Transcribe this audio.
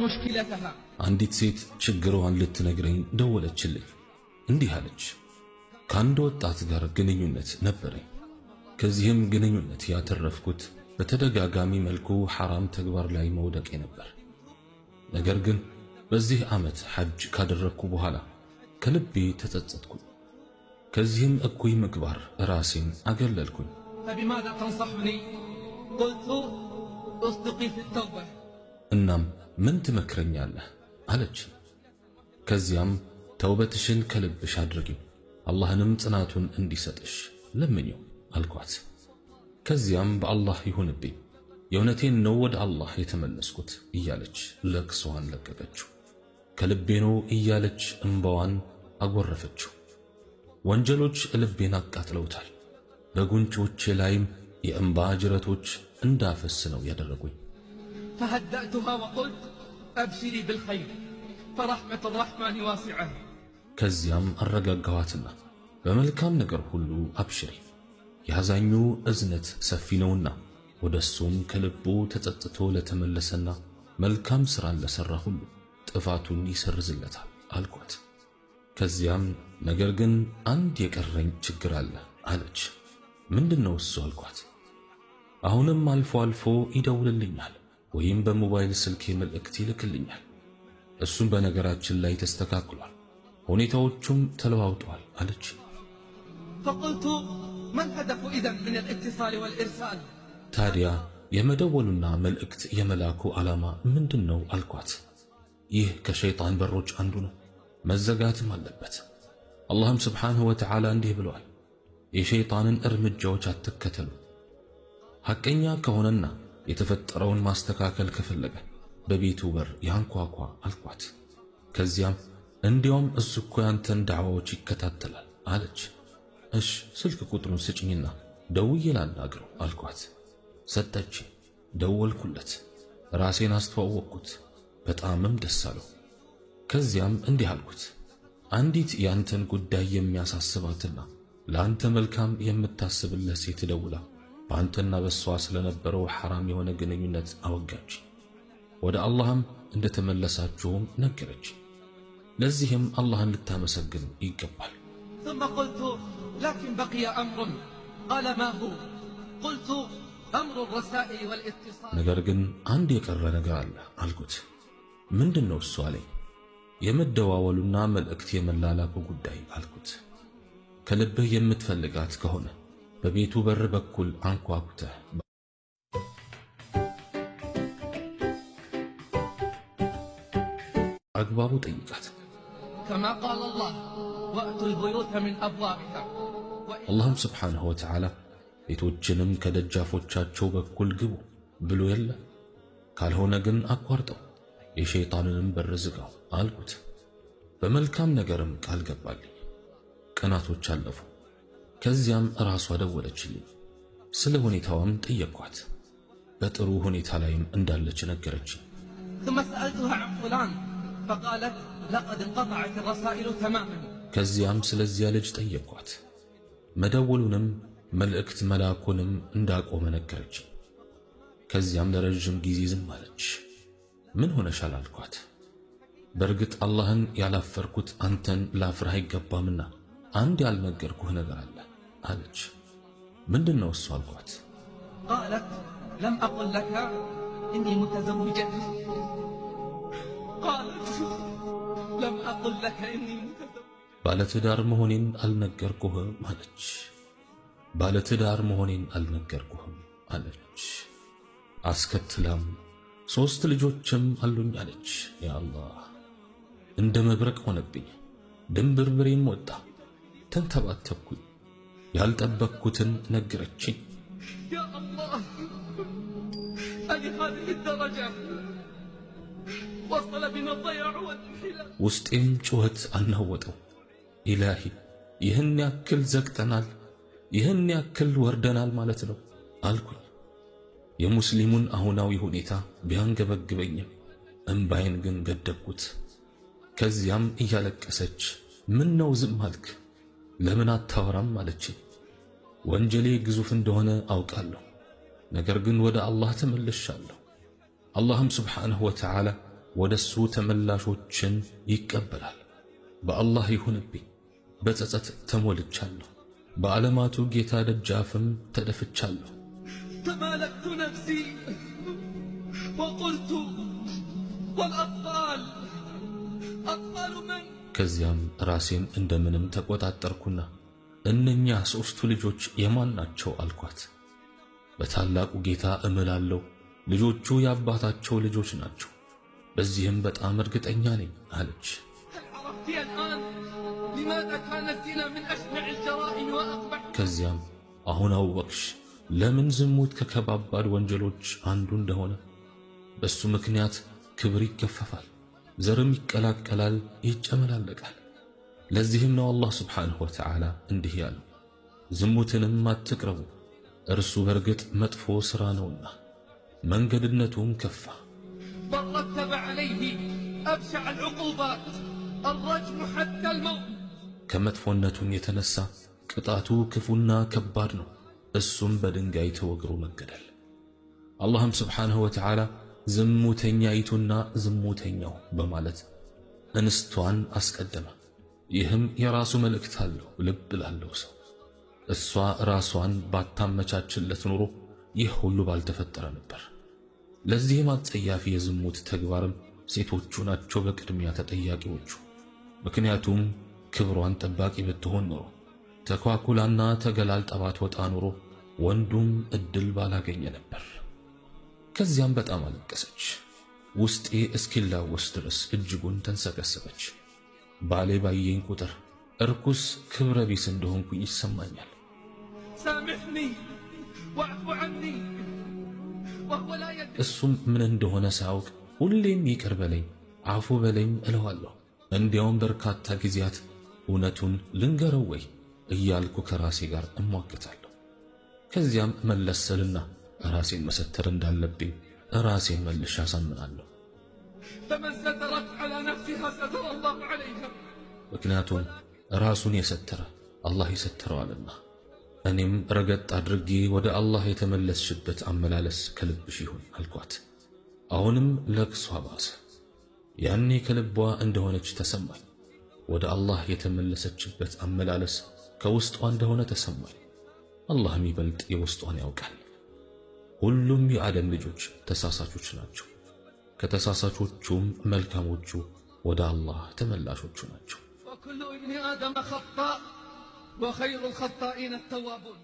مشكلتها። አንዲት ሴት ችግሯን ልትነግረኝ ደወለችልኝ። እንዲህ አለች፣ ከአንድ ወጣት ጋር ግንኙነት ነበረኝ። ከዚህም ግንኙነት ያተረፍኩት በተደጋጋሚ መልኩ ሐራም ተግባር ላይ መውደቄ ነበር። ነገር ግን በዚህ ዓመት ሐጅ ካደረግኩ በኋላ ከልቤ ተጸጸትኩኝ። ከዚህም እኩይ ምግባር ራሴን አገለልኩኝ። فبماذا تنصحني؟ قلت اصدقي في التوبة። እናም ምን ትመክረኛለህ አለች። ከዚያም ተውበትሽን ከልብሽ አድርጊው፣ አላህንም ጽናቱን እንዲሰጥሽ ለምኚው አልኳት። ከዚያም በአላህ ይሁንብኝ የእውነቴን ነው ወደ አላህ የተመለስኩት እያለች ለቅሶዋን ለቀቀችው። ከልቤ ነው እያለች እምባዋን አጎረፈችው። ወንጀሎች ልቤን አቃጥለውታል። በጉንጮቼ ላይም የእምባ ጅረቶች እንዳፈስ ነው ያደረጉኝ። فهدأتها وقلت أبشري بالخير فرحمة الرحمن واسعة። ከዚያም አረጋጋኋትና በመልካም ነገር ሁሉ አብሽሪ፣ የአዛኙ እዝነት ሰፊ ነውና ወደ እሱም ከልቡ ተጸጽቶ ለተመለሰና መልካም ሥራን ለሠራ ሁሉ ጥፋቱን ይሰርዝለታል አልኳት። ከዚያም ነገር ግን አንድ የቀረኝ ችግር አለ አለች። ምንድን ነው እሱ አልኳት። አሁንም አልፎ አልፎ ይደውልልኛል ወይም በሞባይል ስልኬ መልእክት ይልክልኛል። እሱም በነገራችን ላይ ተስተካክሏል፣ ሁኔታዎቹም ተለዋውጠዋል አለች። فقلت ما الهدف إذن من الاتصال والإرسال؟ ታዲያ የመደወሉና መልእክት የመላኩ ዓላማ ምንድን ነው አልኳት። ይህ ከሸይጣን በሮች አንዱ ነው፣ መዘጋትም አለበት። አላህም ስብሓንሁ ወተዓላ እንዲህ ብለዋል፣ የሸይጣንን እርምጃዎች አትከተሉ። ሐቀኛ ከሆነና የተፈጠረውን ማስተካከል ከፈለገ በቤቱ በር ያንኳኳ አልኳት። ከዚያም እንዲያውም እሱ እኮ ያንተን ዳዕዋዎች ይከታተላል አለች። እሽ ስልክ ቁጥሩን ስጭኝና ደውዬ ላናግረው አልኳት። ሰጠች። ደወልኩለት፣ ራሴን አስተዋወቅኩት። በጣምም ደስ አለው። ከዚያም እንዲህ አልኩት፣ አንዲት ያንተን ጉዳይ የሚያሳስባትና ለአንተ መልካም የምታስብልህ ሴት ደውላ በአንተና በሷ ስለነበረው ሐራም የሆነ ግንኙነት አወጋች። ወደ አላህም እንደተመለሳችሁም ነገረች። ለዚህም አላህን ልታመሰግን ይገባል። ثم قلت لكن بقي أمر قال ما هو؟ قلت أمر الرسائل والاتصال። ነገር ግን አንድ የቀረ ነገር አለ አልኩት። ምንድን ነው እሱ አለኝ። የመደዋወሉና መልእክት የመላላኩ ጉዳይ አልኩት። ከልብህ የምትፈልጋት ከሆነ በቤቱ በር በኩል አንኳኩተህ አግባቡ ጠይቃት። كما قال الله وأتوا البيوت من أبوابها። አላህም ስብሓንሁ ወተዓላ ቤቶችንም ከደጃፎቻቸው በኩል ግቡ ብሎ የለ? ካልሆነ ግን አቋርጠው የሸይጣንንም በር ዝጋው አልኩት። በመልካም ነገርም ቃል ገባልኝ። ቀናቶች አለፉ። ከዚያም ራሷ ደወለችልኝ። ስለ ሁኔታዋም ጠየቅኳት። በጥሩ ሁኔታ ላይም እንዳለች ነገረችኝ። ثم سألتها عن فلان فقالت لقد انقطعت الرسائل تماما። ከዚያም ስለዚያ ልጅ ጠየቅኳት። መደወሉንም መልእክት መላኩንም እንዳቆመ ነገረችኝ። ከዚያም ለረዥም ጊዜ ዝም አለች። ምን ሆነሻል አልኳት። በእርግጥ አላህን ያላፈርኩት አንተን ላፍርህ አይገባምና አንድ ያልነገርኩህ ነገር አለ አለች። ምንድን ነው እሱ አልኳት። قالت لم أقل لك إني متزوجة قالت لم أقل لك إني متزوجة። ባለትዳር መሆኔን አልነገርኩህም አለች። ባለትዳር መሆኔን አልነገርኩህም አለች። አስከትላም 3 ልጆችም አሉኝ አለች። ያ አላህ፣ እንደ መብረቅ ሆነብኝ፣ ድንብርብሬም ወጣ። ተንተባተብኩኝ። ያልጠበቅኩትን ነገረችኝ። يا الله ألهذه الدرجة وصل بنا الضياع والانحلال؟ ውስጤም ጩኸት አናወጠው። ኢላሂ ይህን ያክል ዘግተናል፣ ይህን ያክል ወርደናል ማለት ነው አልኩኝ። የሙስሊሙን አሁናዊ ሁኔታ ቢያንገበግበኝም እምባዬን ግን ገደብኩት። ከዚያም እያለቀሰች ምን ነው ዝም አልክ? ለምን አታወራም አለችኝ። ወንጀሌ ግዙፍ እንደሆነ አውቃለሁ፣ ነገር ግን ወደ አላህ ተመልሻለሁ። አላህም ስብሓንሁ ወተዓላ ወደሱ ተመላሾችን ይቀበላል። በአላህ ይሁንብኝ በጸጸት ተሞልቻለሁ፣ በዓለማቱ ጌታ ደጃፍም ተደፍቻለሁ። تمالكت نفسي وقلت والأطفال أطفال من؟ ከዚያም ራሴን እንደምንም ተቆጣጠርኩና እነኛ ሦስቱ ልጆች የማን ናቸው አልኳት። በታላቁ ጌታ እምላለሁ ልጆቹ የአባታቸው ልጆች ናቸው፣ በዚህም በጣም እርግጠኛ ነኝ አለች። هل عرفت الآن لماذا كان الزنا من أشنع الجرائم وأقبح؟ ከዚያም አሁን አወቅሽ ለምን ዝሙት ከከባባድ ወንጀሎች አንዱ እንደሆነ? በሱ ምክንያት ክብር ይገፈፋል፣ ዘርም ይቀላቀላል፣ ይጨመላለቃል። ለዚህም ነው አላህ ስብሓንሁ ወተዓላ እንዲህ ያለው፣ ዝሙትንም አትቅረቡ እርሱ በርግጥ መጥፎ ሥራ ነውና መንገድነቱም ከፋ። بل رتب عليه أبشع العقوبات الرجم حتى الموت። ከመጥፎነቱም የተነሳ ቅጣቱ ክፉና ከባድ ነው፣ እሱም በድንጋይ ተወግሮ መገደል። አላህም ስብሓንሁ ወተዓላ ዝሙተኛይቱና ዝሙተኛው በማለት እንስቷን አስቀደመ። ይህም የራሱ መልእክት አለው ልብ ላለው ሰው። እሷ ራሷን ባታመቻችለት ኑሮ ይህ ሁሉ ባልተፈጠረ ነበር። ለዚህም አጸያፊ የዝሙት ተግባርም ሴቶቹ ናቸው በቅድሚያ ተጠያቂዎቹ። ምክንያቱም ክብሯን ጠባቂ ብትሆን ኖሮ ተኳኩላና ተገላልጣ ባትወጣ ኖሮ ወንዱም እድል ባላገኘ ነበር። ከዚያም በጣም አለቀሰች። ውስጤ እስኪላወስ ድረስ እጅጉን ተንሰቀሰቀች። ባሌ ባየኝ ቁጥር እርኩስ ክብረ ቢስ እንደሆንኩኝ ይሰማኛል። سامحني واعف عني وهو لا يدري እሱም ምን እንደሆነ ሳያውቅ ሁሌም ይቅር በለኝ አፉ በለኝ እለዋለሁ። እንዲያውም በርካታ ጊዜያት እውነቱን ልንገረው ወይ እያልኩ ከራሴ ጋር እሟገታለሁ። ከዚያም መለስ ስልና ራሴን መሰተር እንዳለብኝ ራሴን መልሼ አሳምናለሁ። فمن سترت على نفسها ستر الله عليها። ምክንያቱም ራሱን የሰተረ አላህ ይሰትረዋልና። እኔም ረገጥ አድርጌ ወደ አላህ የተመለስሽበት አመላለስ ከልብሽ ይሁን አልኳት። አሁንም ለቅሷ ባሰ። ያኔ ከልቧ እንደሆነች ተሰማኝ። ወደ አላህ የተመለሰችበት አመላለስ ከውስጧ እንደሆነ ተሰማኝ። አላህም ይበልጥ የውስጧን ያውቃል። ሁሉም የአደም ልጆች ተሳሳቾች ናቸው። ከተሳሳቾቹም መልካሞቹ ወደ አላህ ተመላሾቹ ናቸው። وكل ابن آدم خطاء وخير الخطائين التوابون።